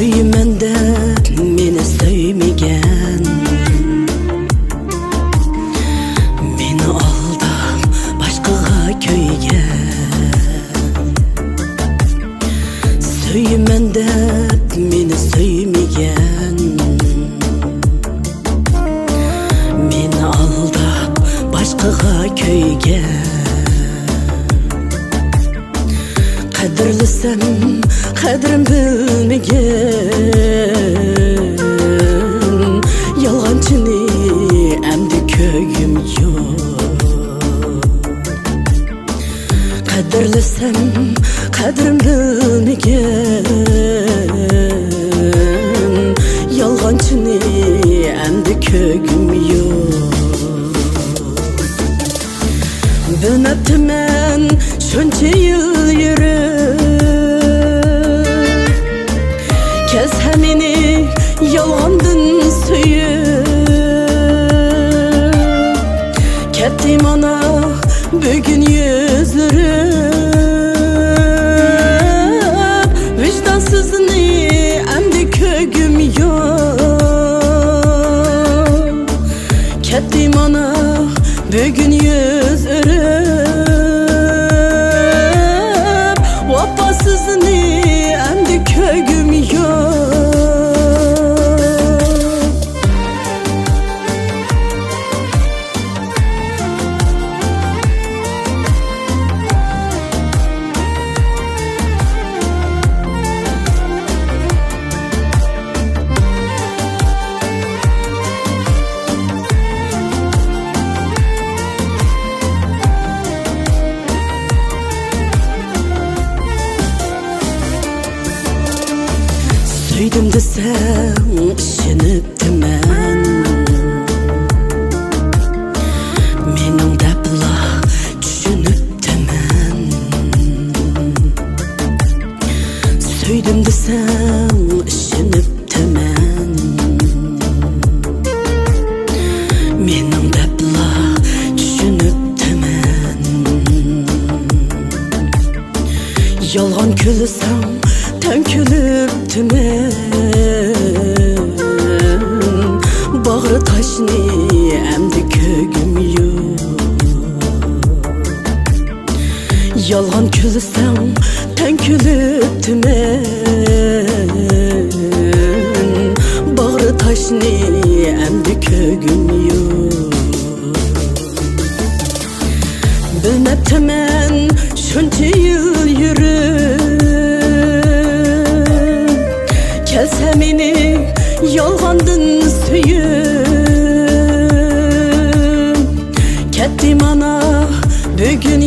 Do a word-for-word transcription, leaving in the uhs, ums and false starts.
سۆيىمەن دەپ مېنى سۆيمىگەن، مېنى ئالداپ باشقىغا كۆيگەن. سۆيىمەن دەپ مېنى سۆيمىگەن، مېنى ئالداپ باشقىغا كۆيگەن. قەدىرلىسەم قەدرىم بىلمىگەن، يالغانچىنى ئەمدى كۆرگۈم يوق. قەدىرلىسەم قەدرىم بىلمىگەن، يالغانچىنى ئەمدى كۆرگۈم يوق. بىلمەپتىمەن شۇنچە يىل يۈرۈپ، كەلسە مېنى يالغاندىن سۆيۈپ. كەتتى مانا بۈگۈن يۈز ئۆرۈپ، ۋىجدانسىزنى ئەمدى كۆرگۈم يوق. كەتتى مانا بۈگۈن يۈز ئۆرۈپ، ۋاپاسىزنى ئەمدى كۆرگۈم يوق. سۆيدۈم دېسەڭ ئىشىنىپتىمەن، مېنىڭ دەپلا چۈشىنىپتىمەن. سۆيدۈم دېسەڭ ئىشىنىپتىمەن، مېنىڭ دەپلا چۈشىنىپتىمەن. يالغان كۈلسەڭ تەڭ كۈلۈپتىمەن، باغرى تاشنى ئەمدى كۆرگۈم يوق. يالغان كۈلسەڭ تەڭ كۈلۈپتىمەن، باغرى تاشنى ئەمدى كۆرگۈم يوق. بىلمەپتىمەن شۇنچە يىل يۈرۈپ، كەلسە مېنى يالغاندىن سۆيۈپ. كەتتى مانا بۈگۈن